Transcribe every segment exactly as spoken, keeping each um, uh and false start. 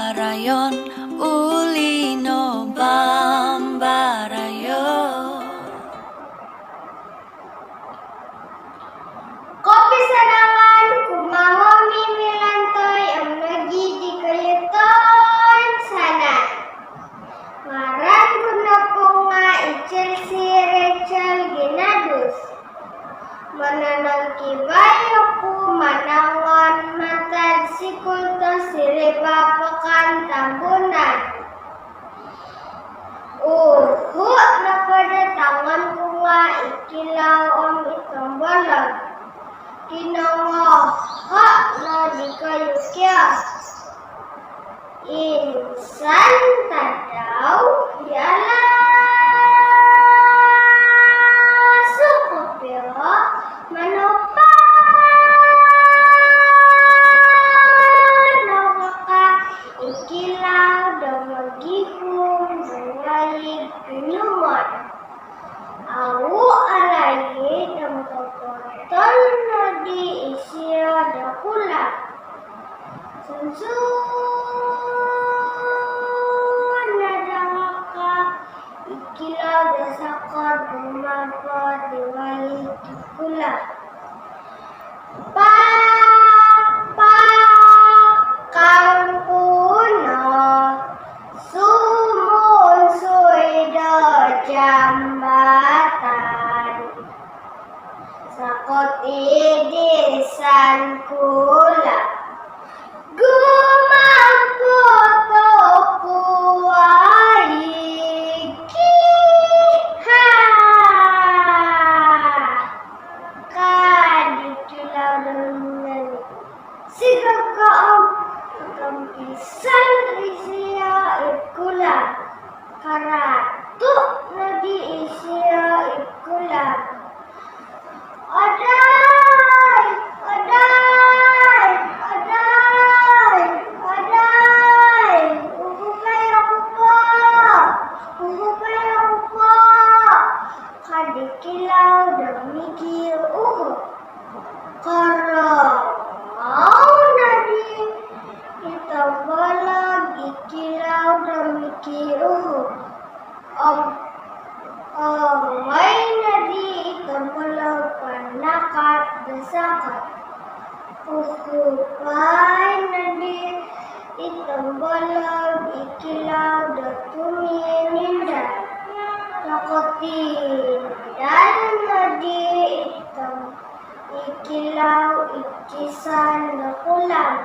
Bambarayon, uli no bambarayon. Kopisanangan kumaa ngaavi' milantoi om nogi' dikoyu toinsanan. Ngaran ku nopo nga' i Chelsea Rachel Ginadus. Mononongkibai oku manangon mantad Sikul Tosiriba Pekan Tambunan. Uhu' nopo do tangon ku nga' i Kilau om i Tombolog. Kinongoho' no dikoyu kio. Insan tadau, ialasuku pio manopa no kaka i Kilau do mogihum do waig inumon. Au alaid om popoton nodi isio do kulang. Sunsun no do ngaka i Kilau do sokod do mapod di waig kulang. Pak, pak, kangku no sumunsui do jambatan. Sokod id isan kulang, gumampot oku waig. Ha! Ka di Kilau do minganu. Sigog ko om tompisan isio id kulang. Karatu nodi isio id kulang. Adai, adai, adai, adai. Uhupai oku po. Uhupai oku po. Ka di Kilau do mikiuhup. Karau nodi i Tombolog i Kilau do mikiuhup. Om, om ongoi nodi i Tombolog panakat do sokod. Uhupai nodi i Tombolog i Kilau do tuminindal. Nokotindal nodi i Tom- i Kilau id isan do kulang.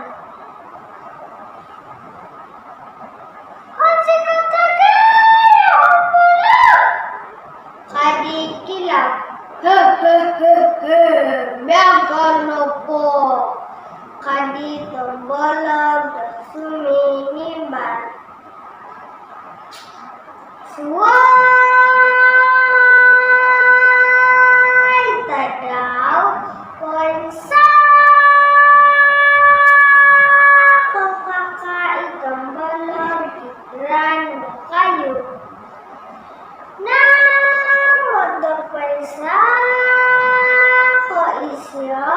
Ka di Kilau. He, he, he, he, miaga nopo. Ka di Tombolog do suminimbal. Suai tadau, poinsaak o kaka i Tombolog id ran do kayu. Nung do poinsaak o isio,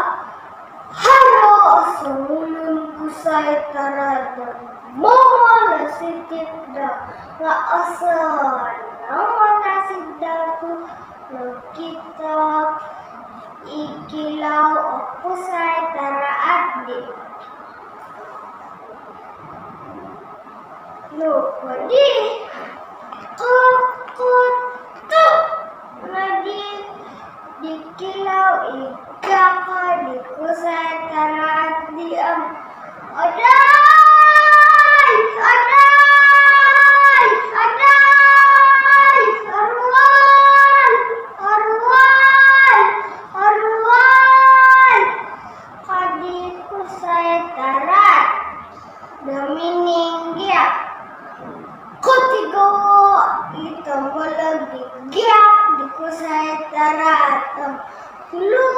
haro o songulun kusai taraat do momolasitip do nga' osonong molasit dau tu' nokito i Kilau o kusai taraat di. Nopo di, kokutuk nodi di Kilau i gaka di kusai taraat di om, adai, adai, adai, aruol, aruol, aruol, ka di kusai taraat do mininggiak. Kotigog i Tombolog di giak di kusai taraat om, lu,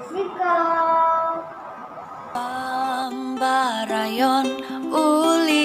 Sikou. Pambarayon uli